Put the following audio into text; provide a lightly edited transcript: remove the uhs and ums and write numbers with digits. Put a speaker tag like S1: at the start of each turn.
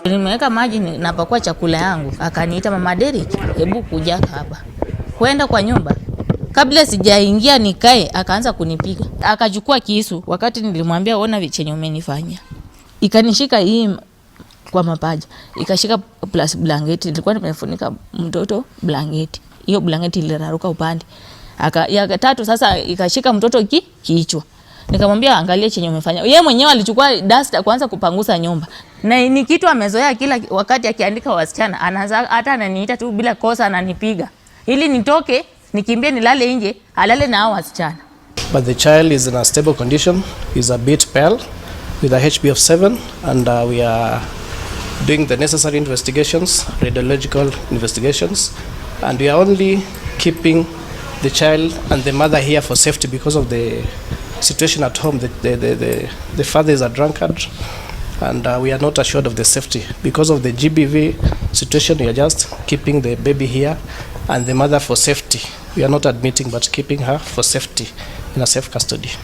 S1: Nimeweka maji napakua chakula yangu, akaniita, "Mama Derek, hebu kuja hapa." Kwenda kwa nyumba, kabla sijaingia nikae, akaanza kunipiga, akachukua kisu. Wakati nilimwambia, "Ona chenye umenifanyia," ikanishika hii kwa mapaja, ikashika plus blanketi, nilikuwa nimefunika mtoto blanketi, hiyo blanketi iliraruka upande. Ya tatu sasa ikashika mtoto kichwa. Nikamwambia, "Angalia chenye umefanya." Yeye mwenyewe alichukua duster kuanza kupangusa nyumba. Na ni kitu amezoea, kila wakati akiandika wasichana, anaanza hata ananiita tu bila kosa, ananipiga. Ili nitoke, nikimbie nilale nje, alale na hao wasichana.
S2: But the child is in a stable condition. He's a bit pale with a HB of 7, and we are doing the necessary investigations, radiological investigations, and we are only keeping the child and the mother here for safety because of the situation at home. The father is a drunkard, and we are not assured of the safety. Because of the GBV situation, we are just keeping the baby here and the mother for safety. We are not admitting, but keeping her for safety in a safe custody.